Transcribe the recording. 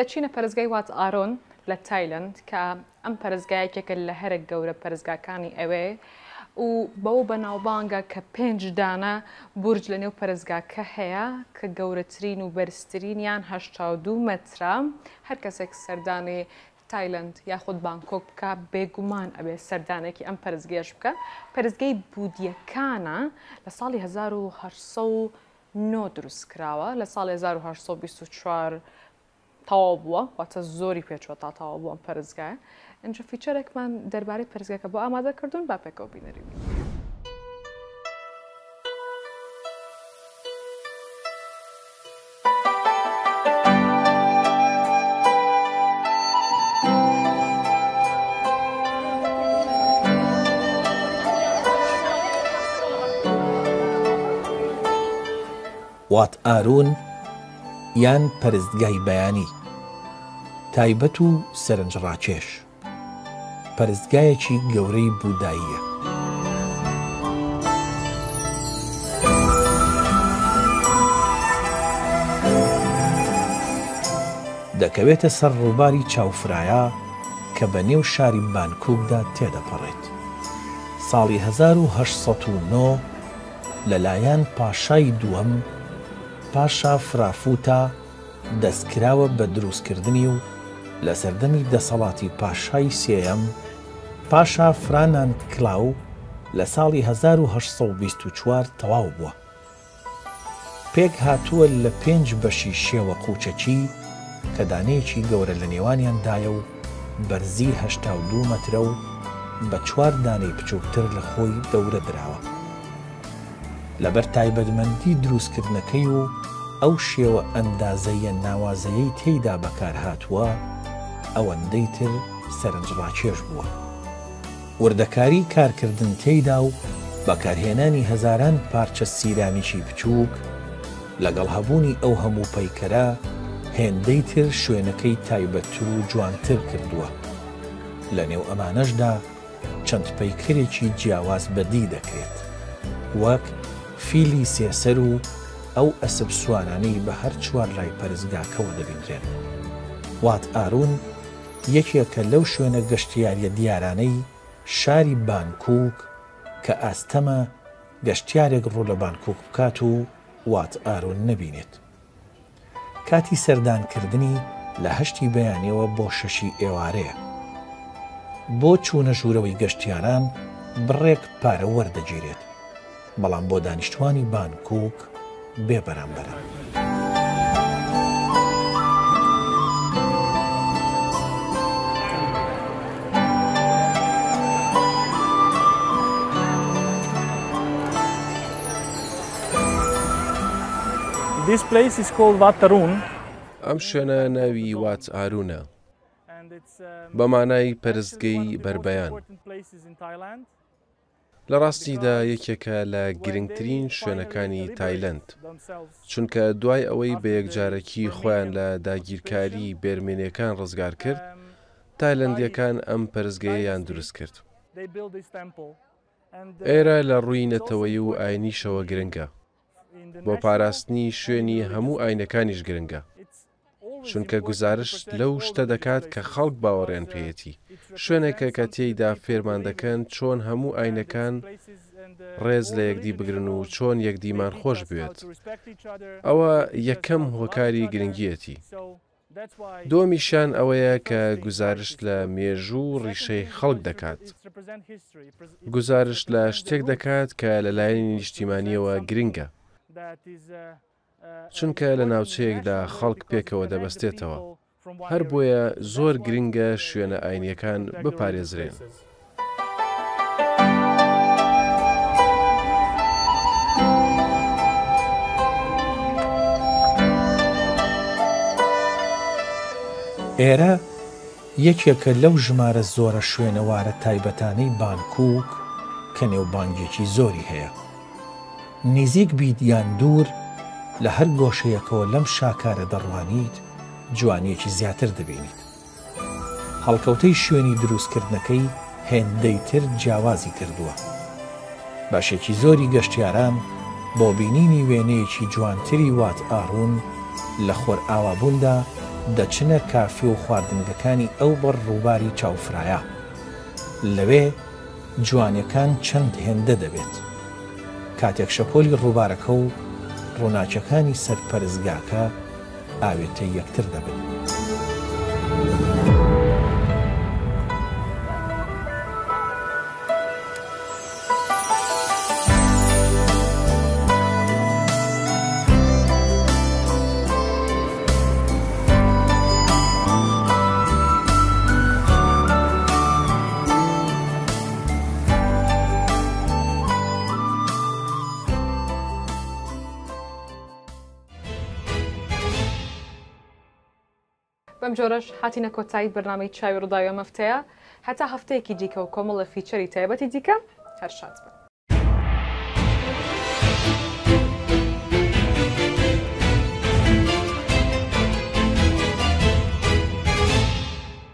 دەچینە پەرستگای وات ئارۆن لە تایلەند کە ئەم پەرستگایە یەکێکە لە هەرە گەورە پەرستگاکانی ئەوێ و بەوە بەناوبانگە کە پێنج دانە بورج لە نێو پەرستگاکە هەیە کە گەورەترین و بەرزترینیان 82 مەترە. هەر کەسێک سەردانی تایلەند یاخود بانکۆک بکا بێگومان ئەبێ سەردانێکی ئەم پەرستگەیەش بکا. پەرستگەی بودیەکانە لە ساڵی 1809 دروست کراوە، لە ساڵی 1824 تەواو بووە، واتە زۆری پێچووە تا تەواو بووە ئەم پەرستگایە. ئینجا فیچەرێکمان دەربارەی پەرستگاکە بۆ ئامادە کردوون، با پێکەوە بینەری بین. وات ئارون یان پەرستگای بەیانی، تایبەت و سەرنجڕاکێش. پەرستگایەکی گەورەی بووداییە. دەکەوێتە سەر ڕووباری چاوفرایا کە بە نێو شاری بانکوکدا تێدەپەڕێت. ساڵی 1809 لەلایەن پاشای دووەم، پاشا فرافوتا، دەستکراوە بە دروستکردنی و لە سەردەمی دەسەڵاتی پاشای سێیەم، پاشا فرانانت کلاو لە ساڵی 1824 تەواو بووە. پێکهاتووە لە پێنج بەشی شێوە قوچەکی کە دانەیەکی گەورە لە نێوانیاندایە و بەرزی 82 مەترە و بە چوار دانەی بچووکتر لە خۆی دەورە دراوە. لەبەر تایبەتمەندی دروستکردنەکەی و ئەو شێوە ئەندازەییە ناوازەیەی تێیدا بەکارهاتووە، ئەوەندەی تر سەرنجڕاکێش بووە. وردەکاری کارکردن تێیدا و بەکارهێنانی هەزاران پارچە سیرامیکی بچووک، لەگەڵ هەبوونی ئەو هەموو پەیکەرە، هێندەی تر شوێنەکەی تایبەتتر و جوانتر کردووە. لەنێو ئەمانەشدا، چەند پەیکەرێکی جیاواز بەدی دەکرێت، وەک فیلی سێ سەر و ئەو ئەسپ سوارانەی بە هەر چوار لای پەرستگاکەوە دەبینرێن. وات ئارون یەکێکە لەو شوێنە گەشتیارییە دیارانەی شاری بانکوک کە ئاستەمە گەشتیارێک ڕوو لە بانکوک بکات و وات ئارون نەبینێت. کاتی سەردانکردنی لە هەشتی بەیانیەوە بۆ شەشی ئێوارەیە. بۆ چوونە ژوورەوەی گەشتیاران بڕێک پارە وەردەگیرێت، بەڵام بۆ دانیشتوانی بانکوک بێ بەرامبەرە. This place is called Wat Arun. ئەم شوێنە ناوی وات ئارونە، بە مانای پەرستگەی بەربەیان. لە ڕاستیدا یەکێکە لە گرنگترین شوێنەکانی تایلەند، چونکە دوای ئەوەی بە یەکجارەکی خۆیان لە داگیرکاری بێرمێنیەکان ڕزگار کرد، تایلەندیەکان ئەم پەرستگەیەیان دروست کرد. ئێرە لە ڕووی نەتەوەیی و ئاینیشەوە گرنگە. بۆ پاراستنی شوێنی هەموو ئاینەکانیش گرنگە. چونکە گوزارشت لەو شتە دەکات کە خەڵک باوەڕیان پێیەتی. شوێنێکە کە تێیدا فێرمان دەکەن چۆن هەموو ئاینەکان ڕێز لە یەکدی بگرن و چۆن یەکدیمان خۆش بوێت. ئەوە یەکەم هۆکاری گرنگییەتی. دووەمیشیان ئەوەیە کە گوزارشت لە مێژوو و ڕیشەی خەڵک دەکات. گوزارشت لە شتێک دەکات کە لە لایەنی نیشتیمانییەوە گرنگە، چونکە لە ناوچەیەکدا خەڵک پێکەوە دەبەستێتەوە. هەر بۆیە زۆر گرنگە شوێنە ئاینییەکان بپارێزرێن. ئێرە یەکێکە لەو ژمارە زۆرە شوێنەوارە تایبەتانەی بانکوک کە نێوبانگێکی زۆری هەیە. نیزیک بیت یان دوور، لە هەر گۆشەیەکەوە لەم شاکارە دەڕوانیت، جوانییەکی زیاتر دەبینیت. هەڵکەوتەی شوێنی دروستکردنەکەی هێندەی تر جیاوازی کردووە. بەشێکی زۆری گەشتیاران بۆ بینینی وێنەیەکی جوانتری وات ئاڕون لە خۆرئاوابووندا دەچنە کافێ و خواردنگەکانی ئەوبەر ڕووباری چاوفرایا. لەوێ جوانیەکان چەند هێندە دەبێت. کاتێک شەپۆلی ڕووبارەکە و ڕووناکیەکانی سەر پەرستگاکە ئاوێتەی یەکتر دەبن. بەم جۆرەش هاتینە کۆتایی بەرنامەی چاوی ڕووداوی ئەم هەفتەیە. هەتا هەفتەیەکی دیکە و کۆمەڵە فیچەری تایبەتی دیکە، هەر شاد بن.